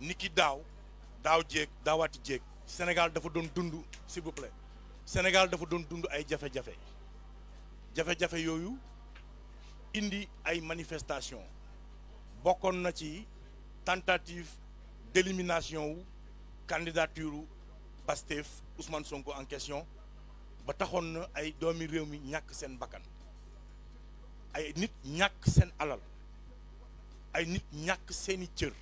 niki daaw daawaati jéeg Sénégal dafa doon dund s'il vous plaît Sénégal dafa doon dund ay jafe-jafe yooyu indi ay manifestation bokkoon na ci tentative d'élimination wu candidature Pastef Ousmane Sonko en question ba taxoon na ay doomi réew mi ñàkk seen bakkan ay nit ñàkk seen alal ay nit ñàkk seeni cër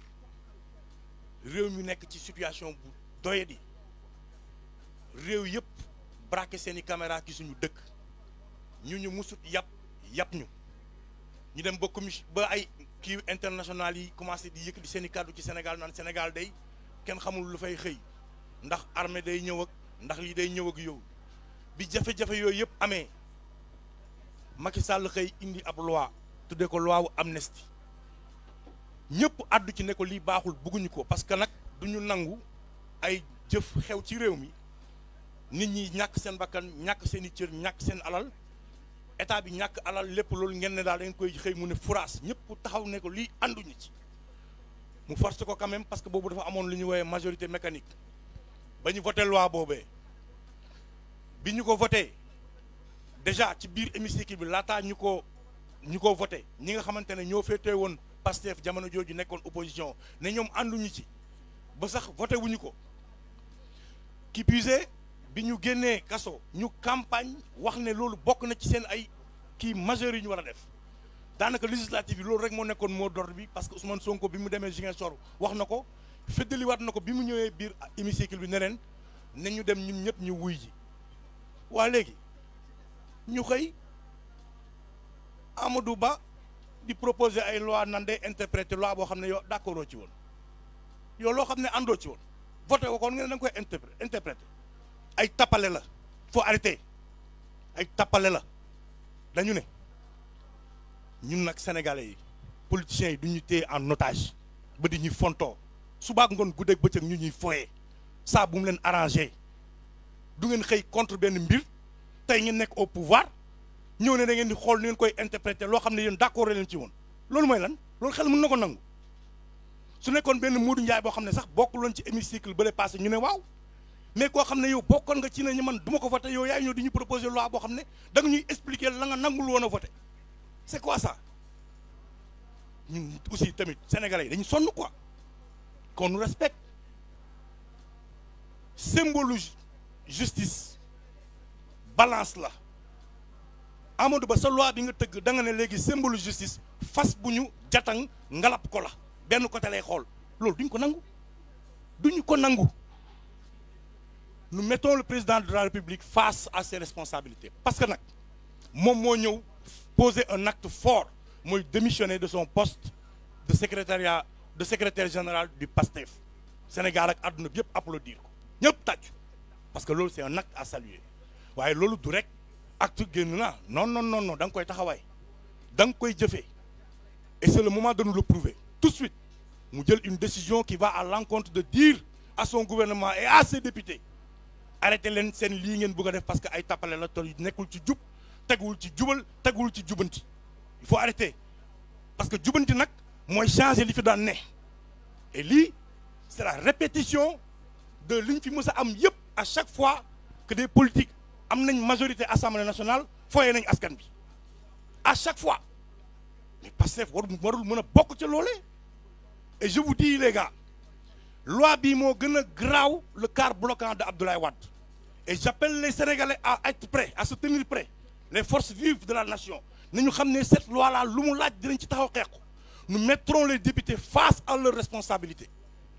réew mi nekk ci situation bu doyadi réew yëpp braqué seeni caméra ci suñu dëkk ñu musut yàpp ñu dem ba commission ba ay kii international yi commencé di yëkkati seeni kàddu ci Sénégal naan Sénégal day kenn xamul lu fay xëy ndax armée day ñëw ak ndax lii day ñëw ak yow bi jafe-jafe yooyu yëpp amee Macky Sall xëy indi ab loi tuddee ko loi wu amnistie ñëpp àddu ci ne ko lii baaxul bëgguñu ko parce que nag duñu nangu ay jëf xew ci réew mi nit ñi ñàkk seen bakkan ñàkk seen i cër ñàkk seen alal état bi ñàkk alal lépp loolu ngeen ne daal da ngeen koy xëy mu ne furaas ñëpp taxaw ne ko lii ànduñu ci mu forcé ko quand même parce que boobu dafa amoon lu ñu woowee majorité mécanique ba ñu voté loi boobee bi ñu ko voté déjà ci biir hémicycle bi laataa ñu ko voté ñi nga xamante ne ñoo féetee woon Pastef jamono jooju nekkoon opposition ne ñoom ànduñu ci ba sax voté wuñu ko qui puisé bi ñu génnee kaso ñu campagne wax ne loolu bokk na ci seen ay kii majeur yi ñu war a def daanaka législative yi loolu rek moo nekkoon mot d'ordre bi parce que Ousmane Sonko bi mu demee Ziguinchor wax na ko feddaliwaat na ko bi mu ñëwee biir hémicycle bi ne leen ne ñu dem ñun ñëpp ñu wuy ji waa léegi ñu xëy Amadou Ba di proposer ay loi nan day interpréter loi boo xam ne yow d'accord ci woon yow loo xam ne àndoo ci woon voté ko kon nga ne da nga koy interpréter ay tappale la faut arrêter ay tappale la dañu ne ñun nag sénégalais yi politiciens yi du ñu téye en otage ba di ñuy fontoo subaak ngoon guddeeg bëccëg ñu ñuy foyee saa bu mu leen arrangé du ngeen xëy contre benn mbir tey ngeen nekk au pouvoir ñëw ne da ngeen di xool ni ngeen koy interpréter loo xam ne yéen d'accord leen ci woon loolu mooy lan loolu xel mën na ko nangu su nekkoon benn Modou Ndiaye boo xam ne sax bokkuloon ci hémicycle ba lay passé ñu ne waaw mais koo xam ne yow bokkoon nga ci ne ñu man du ma ko voté yow yaay ñëw di ñu proposer loi boo xam ne da nga ñuy expliquer la nga nangul woon a voté c'est quoi ça ñun aussi tamit sénégalais yi dañu sonn quoi qu'on nous respecte symbole justice balance la Amadou Ba sa loi bi nga tëgg da nga ne léegi symbole justice fas bu ñu jatang ngalap ko la benn côté lay xool loolu duñ ko nangu duñu ko nangu nous mettons le président de la République face à ses responsabilités parce que nag moom moo ñëw poser un acte fort mooy démissionner de son poste de secrétaire général du PASTEF Sénégal ak àdduna bi yëpp applaudir ko ñëpp tàcc parce que loolu c'est un acte à saluer waaye loolu du rek acte génn na non da nga koy taxawaay da nga koy jëfee et c'est le moment de nous le prouver tout de suite mu jël une décision qui va à l'encontre de dire à son gouvernement et à ses députés arrêtez leen seen lii ngeen bëgg a def parce que ay tappale la te nekkul ci jub teguwul ci jubal teguwul ci jubanti il faut arrêter parce que jubanti nag mooy changer li fi daan ne et lii c'est la répétition de li ñu fi mës a am yëpp à chaque fois que des politiques am nañ majorité assemblée nationale foyee nañ askan bi à chaque fois mais Pastef warul mën a bokk ca loolee et je vous dis les gars loi bi moo gën a graaw le quart bloquant de Abdoulaye Wade et j'appelle les Sénégalais à être prêts à se tenir prêts les forces vives de la nation nañu xam ne cette loi là lu mu laaj dinañ ci taxaw xeex ko nous mettrons les députés face à leurs responsabilités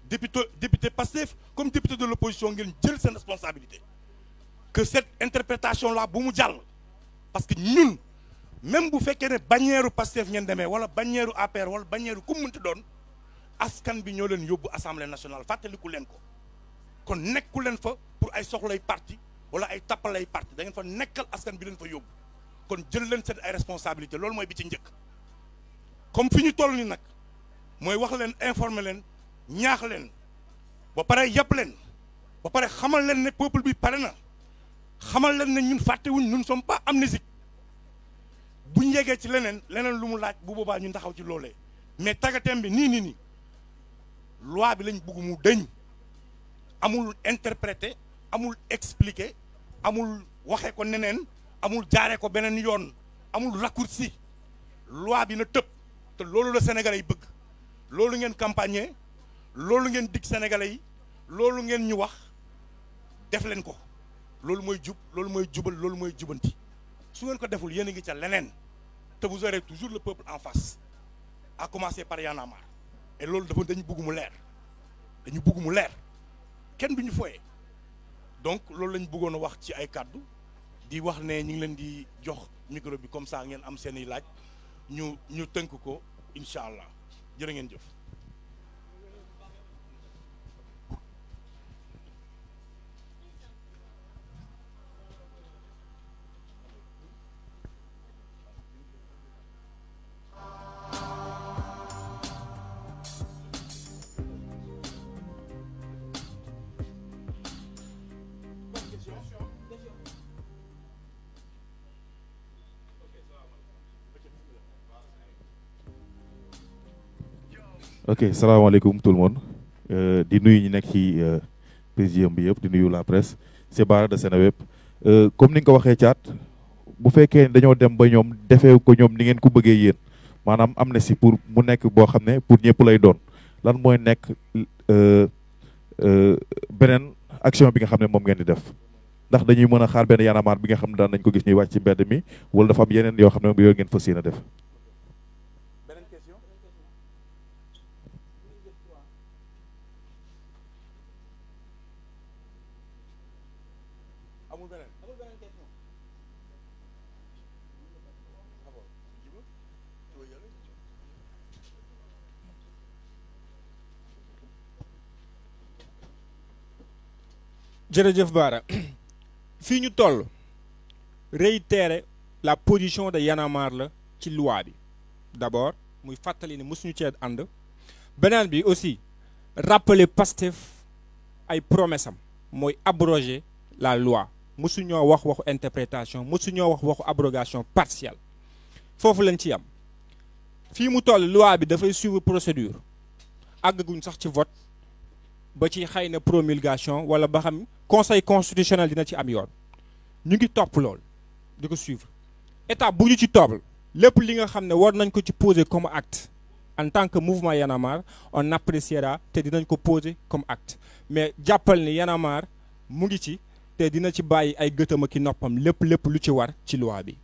député Pastef comme député de l'opposition ngeen jël seen responsabilité que cette interprétation là bu mu jàll parce que ñun même bu fekkee ne bannière Pastef ngeen demee wala bannière APR wala bannière ku mu mënti doon askan bi ñoo leen yóbbu assemblée nationale fàttaliku leen ko kon nekku leen fa pour ay soxlay parti wala ay tappalay parti da ngeen fa nekkal askan bi leen fa yóbbu kon jël leen seen ay responsabilité loolu mooy bi ci njëkk comme fi ñu toll ni nag mooy wax leen informer leen ñaax leen ba pare yàpp leen ba pare xamal leen ne peuple bi pare na xamal leen ne ñun fàttewuñ nous ne sommes pas amnésiques bu ñu yeggee ci leneen lu mu laaj bu boobaa ñun taxaw ci loolee mais tàggateem bi nii loi bi lañ bëgg mu dëñ amul interpréter amul expliquer amul waxee ko neneen amul jaaree ko beneen yoon amul raccourci loi bi na tëb te loolu la sénégalais yi bëgg loolu ngeen campagne loolu ngeen dig sénégalais yi loolu ngeen ñu wax def leen ko loolu mooy jub loolu mooy jubal loolu mooy jubanti su ngeen ko deful yéen a ngi ca leneen te vous aurez toujours le peuple en face à commencer par Y'en a marre et loolu dafa dañu bëgg mu leer dañu bëgg mu leer kenn duñu foyee donc loolu lañ bëggoon a wax ci ay kàddu di wax ne ñu ngi leen di jox micro bi comme ça ngeen am seeni laaj ñu tënk ko incha allah jërë ngeen jëf. ok salaamaaleykum tout le monde di nuyu ñi nekk ci présidium bi yëpp di nuyu la presse c'est Bara de Seneweb comme ni nga ko waxee caat bu fekkee dañoo dem ba ñoom defee ko ñoom ni ngeen ko bëggee yéen maanaam amnistie pour mu nekk boo xam ne pour ñëpp lay doon lan mooy nekk beneen action bi nga xam ne moom ngeen di def ndax dañuy mën a xaar benn Y'en a marre bi nga xam ne daan nañ ko gis ñuy wàcc ci mbedd mi wala dafa am yeneen yoo xam ne yooyu ngeen fas yéene def. jërëjëf Bara fii ñu toll réitérer la position de Y'en a marre la ci loi bi d'abord muy fàttali ne mësuñu cee ànd beneen bi aussi rappeler Pastef ay promesse am mooy abroger la loi mësuñoo wax waxu interprétation mësuñoo wax waxu abrogation partielle foofu lañ ci am fii mu toll loi bi dafay suivre procédure àggaguñ sax ci vote ba ci xëy na promulgation wala ba xam conseil constitutionnel dina ci am yoon ñu ngi topp lool di ko suivre étape bu ñu ci topp lépp li nga xam ne war nañ ko ci poser comme acte en tant que mouvement Y'en a marre on appréciera te dinañ ko poser comme acte mais jàppal ni Y'en a marre mu ngi ci te dina ci bàyyi ay gëtëm ak i noppam lépp lu ci war ci loi bi.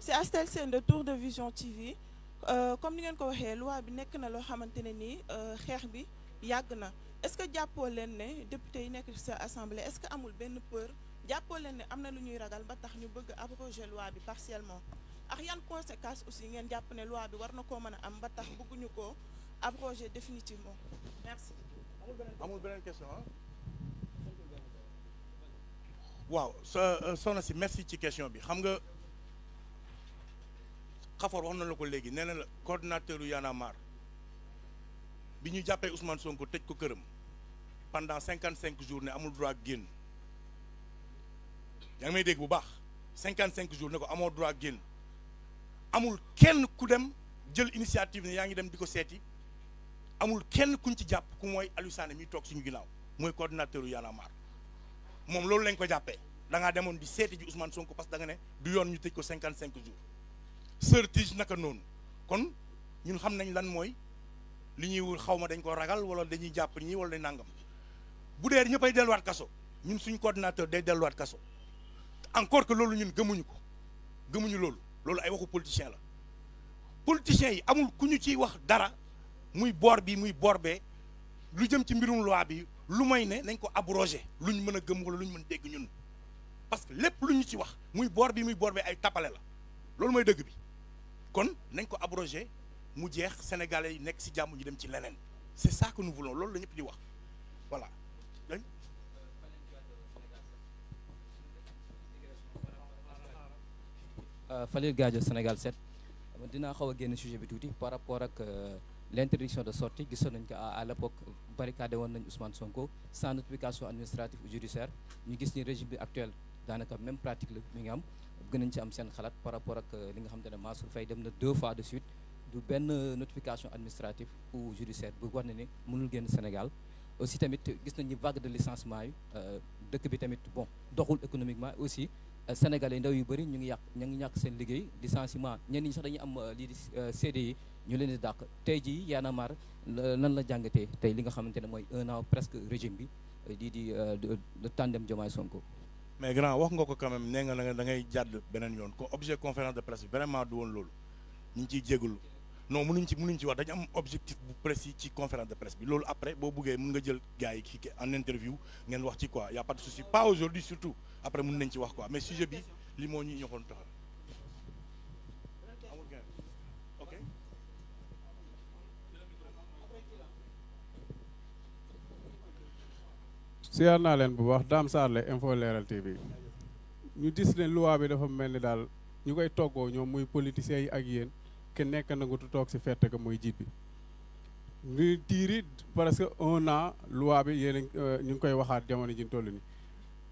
c'est Astel Sène de Tour de Vision TV comme ni ngeen ko waxee loi bi nekk na loo xamante ne nii xeex bi yàgg na est-ce que jàppoo leen ne député yi nekk ci sa assemblée est-ce que amul benn peur jàppoo leen ne am na lu ñuy ragal ba tax ñu bëgg abroger loi bi partiellement ak yan conséquences aussi ngeen jàpp ne loi bi war na koo mën a am ba tax bëgguñu ko abroger définitivement merci. amul beneen question ah. waaw soxna si merci ci question bi xam nga. Xafoor wax na la ko léegi nee na la coordinateur yu Y'en a marre bi ñu jàppee Ousmane Sonko tëj ko këram pendant 55 jours ne amul droit génn yaa ngi may dégg bu baax 55 jours ne ko amoo droit génn amul kenn ku dem jël initiative ne yaa ngi dem di ko seeti amul kenn kuñ ci jàpp ku mooy Aliou Sané mi toog suñu ginnaaw mooy coordinateur yu Y'en a marre moom loolu lañ ko jàppee da ngaa demoon di seeti ji Ousmane Sonko parce que da nga ne du yoon ñu tëj ko 55 jours. Sër Tige naka noonu kon ñun xam nañ lan mooy li ñuy xaw ma dañ ko ragal wala dañuy jàpp ñii wala dañ nangam bu dee ñëppay delluwaat kaso ñun suñ coordinateur day delluwaat kaso encore que loolu ñun gëmuñu loolu ay waxu politicien la politiciens yi amul ku ñu ciy wax dara muy boor bi muy boor bee lu jëm ci mbirum loi bi lu may ne nañ ko abroger luñ mën a gëm wala luñ mën dégg ñun parce que lépp lu ñu ci wax muy boor bi muy boor bee ay tappale la loolu mooy dëgg bi kon nañ ko abrogé mu jeex sénégalais yi nekk ci jàmm ñu dem ci leneen c'est ça que nous voulons loolu la ñëpp di wax voilà. Falil Gadio Sénégal 7 dinaa xaw a génn sujet bi tuuti par rapport ak l'interdiction de sortie gisoon nañ ko à l'époque barricadé woon nañ Ousmane Sonko sans notification administrative ou judiciaire ñu gis ni régime bi actuel daanaka même pratique la mi ngi am gën nañ ci am seen xalaat par rapport ak li nga xamante ne Mansour Faye dem na 2 fois de suite du benn notification administrative ou judiciaire bu war na ne mënul génn Sénégal. Aussi tamit gis nañ ni vague de licenciement yi dëkk bi tamit bon doxul économiquement aussi sénégalais ndaw yu bëri ñu ngi ñàkk seen liggéey licenciement ñenn ñi sax dañuy am lii di CDI ñu leen di dàq tey jii Y'en a marre nan la jàngatee tey li nga xamante ne mooy 1 an presque régime bi di tandem Diomaye Sonko. mais grand wax nga ko quand même nee nga da ngay jàdd beneen yoon ko objet conférence de presse bi vraiment du woon loolu ñu ngi ciy jégalu non mënuñ ci wax dañu am objectif bu précis ci conférence de presse bi loolu après boo buggee mën nga jël gars yi kii en interview ngeen wax ci quoi y a pas de souci pas aujourd'hui surtout après mën nañ ci wax quoi mais sujet bi li moo ñu ñoxoon taxal ok siyaar naa leen bu baax Dame Sarr la Info Leral TV ñu gis ne loi bi dafa mel ni daal ñu koy toggoo ñoom muy politiciens yi ak yéen ke nekk na nga tu toog si fette ga muy jiit bi ñu tiiri parce que 1 an loi bi yéen ñu ngi koy waxaat jamono ji ñu toll ni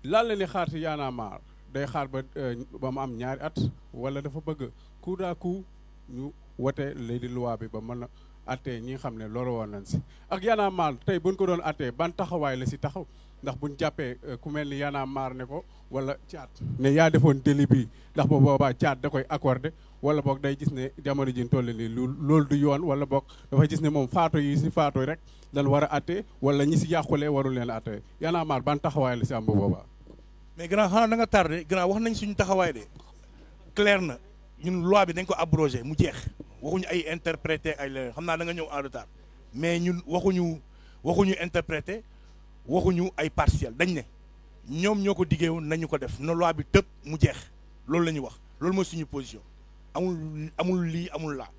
lan la ni xaar si Y'en a marre day xaar ba mu am 2 at wala dafa bëgg coup à coup ñu wote lay di loi bi ba mën a attee ñi nga xam ne loolu woon nañ si ak Y'en a marre tey buñ ko doon attee ban taxawaay la si taxaw ndax buñ jàppee ku mel ni Y'en a marre ne ko wala caat ne yaa defoon délit bi ndax ba boobaa caat da koy accordé wala boog day gis ne jamono ji ñu toll nii loolu du yoon wala boog dafay gis ne moom faatu yi si faatu rek dañ war a attee wala ñi si yàqulee warul leen attee Y'en a marre ban taxawaay la si am bu boobaa. mais grand xanaa da nga tardé grand wax nañ suñu taxawaay de clair na ñun loi bi dañ ko abrogé mu jeex waxuñu ay interprété ay leneen xam naa da nga ñëw en retard mais ñun waxuñu interprété waxuñu ay partiel dañ ne ñoom ñoo ko diggee woon nañu ko def na loi bi tëb mu jeex loolu la ñuy wax loolu mooy suñu position amul lii amul laa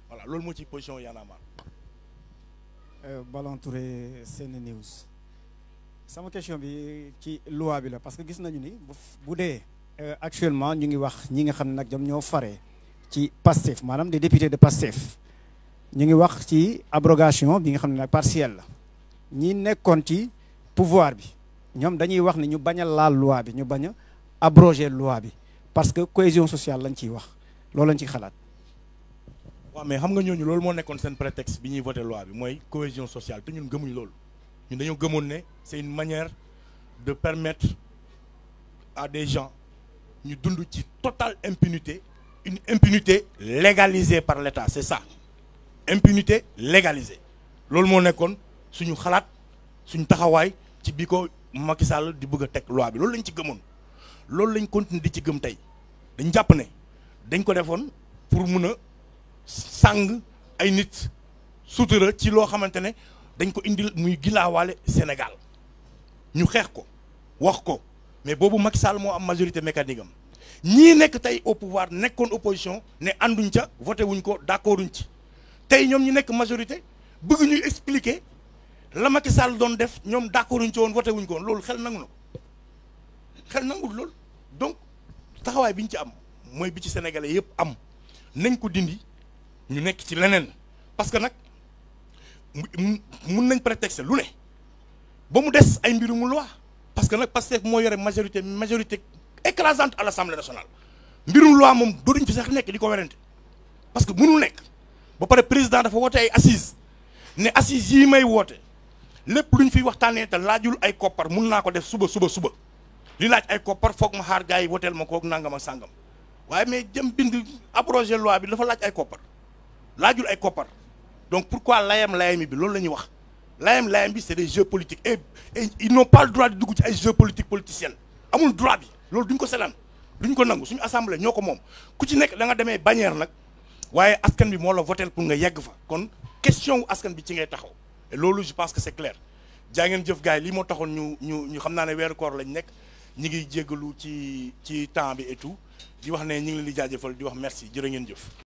voilà loolu moo ci position Y'en a marre. Ballon Touré Sene News sama question bi ci loi bi la parce que gis nañu ni bu dee actuellement ñu ngi wax ñi nga xam ne nag ñoom ñoo fare ci Pastef maanaam des députés de Pastef ñu ngi wax ci abrogation bi nga xam ne nag partielle la ñi nekkoon ci pouvoir bi ñoom dañuy wax ne ñu bañ a laal loi bi ñu bañ a abroger loi bi parce que cohésion sociale lañ ciy wax loolu lañ ciy xalaat. waaw mais xam nga ñooñu loolu moo nekkoon seen prétexte bi ñuy voté loi bi mooy cohésion sociale te ñun gëmuñ loolu ñun dañoo gëmoon ne c'est une manière de permettre à des gens ñu dund ci totale impunité une impunité légalisée par l'État c'est ça impunité légalisée loolu moo nekkoon suñu xalaat suñu taxawaay ci bi ko Macky Sall di bëgg a teg loi bi loolu lañ ci gëmoon loolu lañ continuer di ci gëm tey dañ jàpp ne dañ ko defoon pour mun a sàng ay nit sutura ci loo xamante ne dañ ko indil muy gilaawaale Sénégal ñu xeex ko wax ko mais boobu Macky Sall moo am majorité mécanique am ñii nekk tey au pouvoir nekkoon opposition ne ànduñ ca voté wuñ ko d'accorduñ ci tey ñoom ñu nekk majorité bëgg ñuy expliquer la Macky Sall doon def ñoom d'accorduñ ci woon voté wuñ ko woon loolu xel nangu na xel nangul loolu donc taxawaay bi ñu ci am mooy bi ci sénégalais yëpp am nañ ko dindi ñu nekk ci leneen parce que nag mun nañ prétexte lu ne ba mu des ay mbirum loi parce que nag Pastef moo yore majorité écrasante à l'Assemblée nationale mbirum loi moom dootuñ fi sax nekk di ko werante parce que mënul nekk ba pare président dafa woote ay assises ne assises yii may woote lépp luñ fiy waxtaanee te laajul ay koppar mun naa ko def suba li laaj ay koppar foog ma xaar gars yi woteel ma koog nangam ak sàngam waaye mais jëm bind abroger loi bi dafa laaj ay koppar laajul ay koppar donc pourquoi layam bi loolu la ñuy wax layam bi c'est des jeux politiques et ils n'ont pas le droit de dugg ci ay jeux politiciens amul droit bi loolu duñ ko selaan duñ ko nangu suñu assemblée ñoo ko moom ku ci nekk da nga demee bannière nag waaye askan bi moo la votel pour nga yegg fa kon question wu askan bi ci ngay taxaw et loolu je pense que c'est clair jaa ngeen jëf gars yi lii moo taxoon ñu xam naa ne weeru koor lañ nekk ñi ngi jéggalu ci temps bi et tout di wax ne ñi ngi leen di jaajëfal di wax merci jërë ngeen jëf